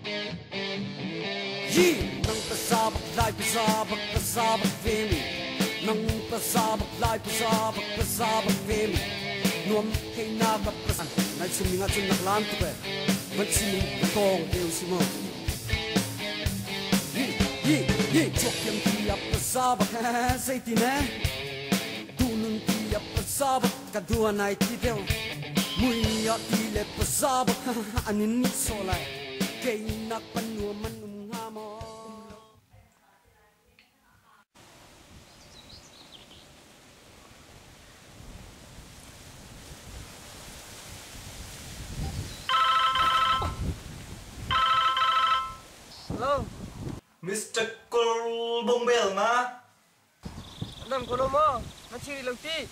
Yi nang paza bak lai paza bak paza bak ve mi nang paza bak lai paza bak paza bak ve mi nuam hei na ka paza nai chim ning ahcun nak lam tuk e van chim in ka tawng te u si mu Yi yi yi chuak tiam ti a paza bak zeitin e duhnun ti a paza bak ka dua nai ti deuh mui a ti le paza bak an in nih sawh lai keinak pan nuam an um hnga maw? Hello. Mr. Kawlbongbel ma? Dam ko lo maw? Na thiri lo ti?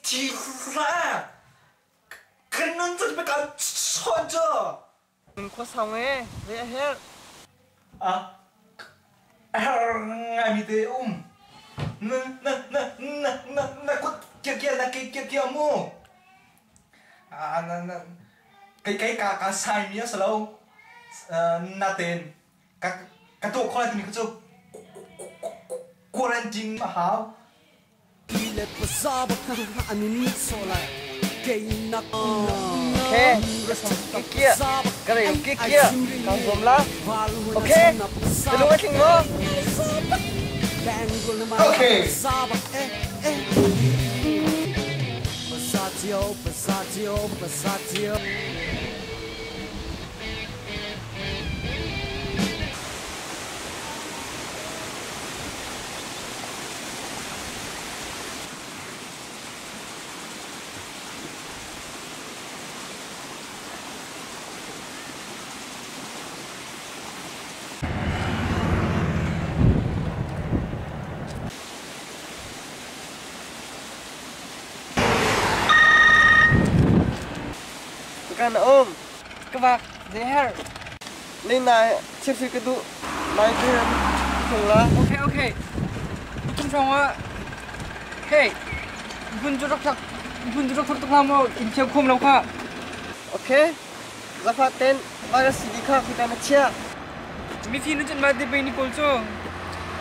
Thi hlah! Kan nun cu ka chawn cu. Nun khua sau nge, zei a herh? A herh ngaimi te um. Na na na na na na kut kia kia na ke kia kia mu. A na na kai kai ka ka sai mi a si lo. Natein ka ka tuah khawh lai timi kha cu quarantine a hau. Okay, kia ka rei kia kia kan zuam la. Okay, na lung a tling maw? Okay. Kan um. Ka vak zei herh. Nei na thilhri ka duh. Lai te thung la. Okay, okay. Kum hrawng ah hey, vun cu rak thak vun cu rak thak tuk hlah maw in thiam khom lo kha. Okay. Zafa ten virus CD kha khika na chia. Mithi nu cun ma te pe ni kawl cu.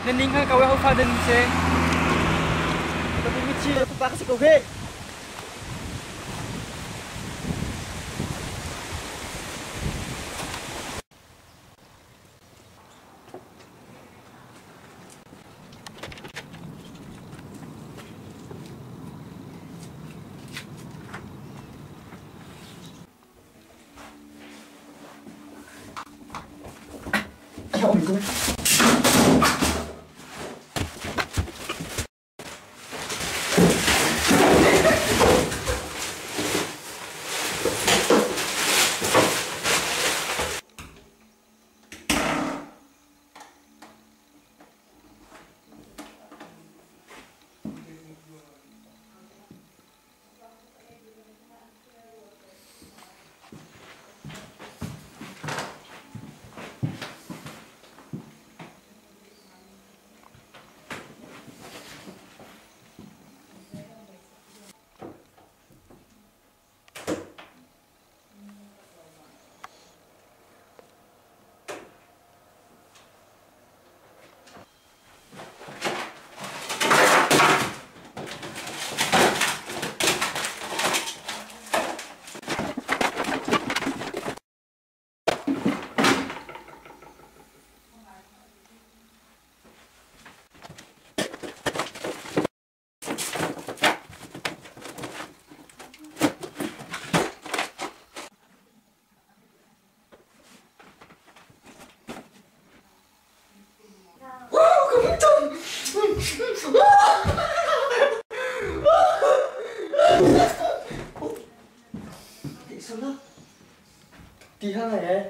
Na ning kha ka we ho fa den se. Ka mi mithi pa ka si ko he. Ti hang eh.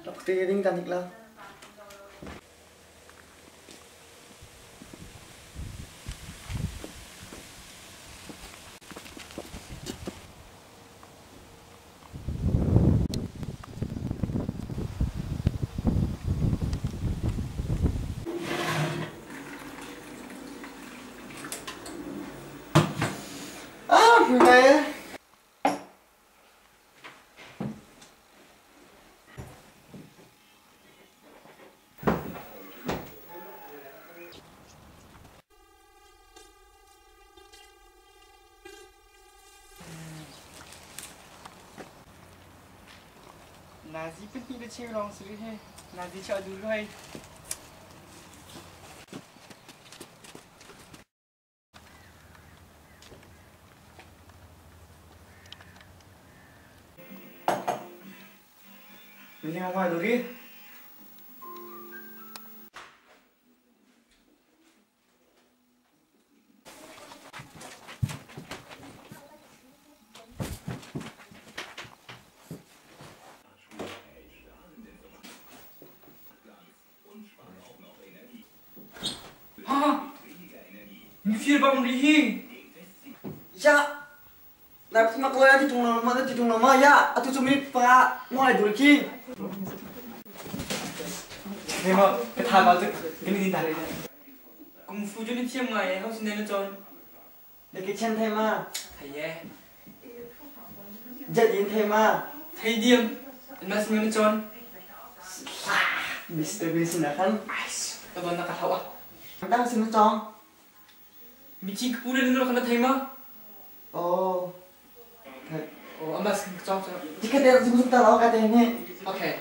Rak te ding kan ik la. Ah, ngai. Nazi pahnih le cheu lawng si rih hi. Nazi chiah duh lo hei. Mình ngoài đồ đi. Ha! Mifir bang ri hi. Ya. Na mak lo ti tung lo ma ti tung lo ma ya atu chu mi pa mo ai dur khi. Thế mà cái thà vào chứ cái gì thà đấy. Kung fu chu ni thiam ngai ho sin na chon. De ke chen thai ma. Thai ye. Jet in thai ma. Thai diam. Na sin na chon. Mr. Beast na khan. Ta don na ka thawa. Đang xin nó chong. Mi chi pu le no khana thai ma. Oh. Thật. Oh, ama sin chong chong. Chỉ cái đây chúng ta lo cái đây nè. Okay.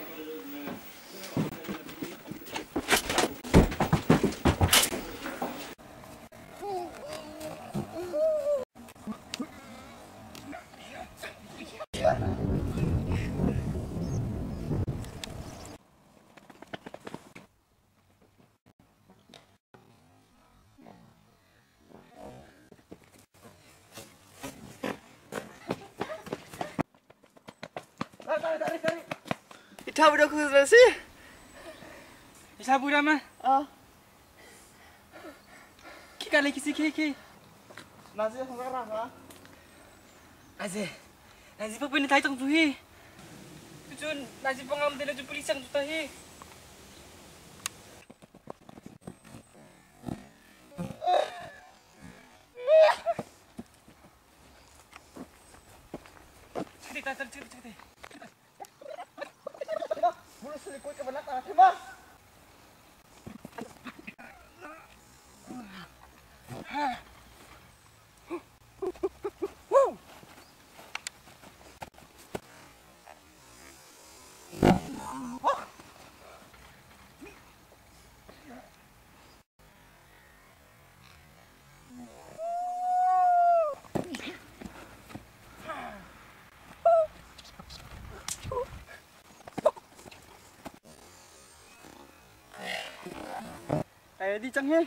Ita budak khusus si. Isa pura ma. Ah. Ki ka le ki si ki ki. Nazi không có rang à? Aze. Nazi pa pin thai tong tu hi. Tu chun nazi pangam de le chu police sang tu ta hi. Chakte ta chakte chakte. Bulu sili koi ka banak ta thema. Ay di chang he.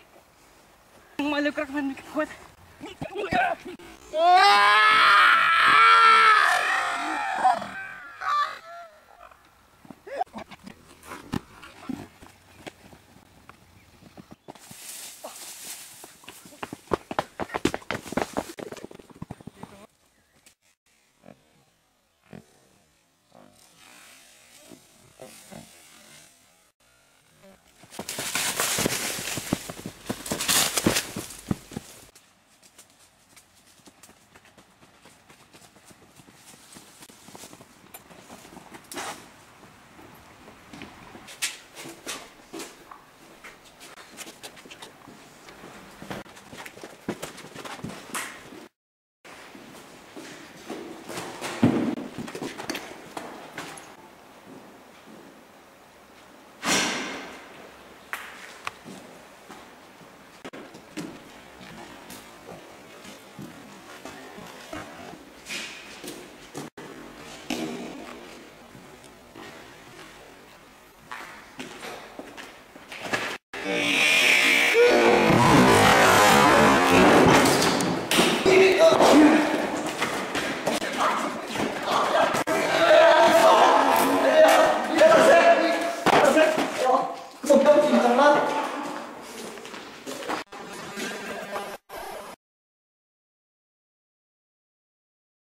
Malu krak man kuat.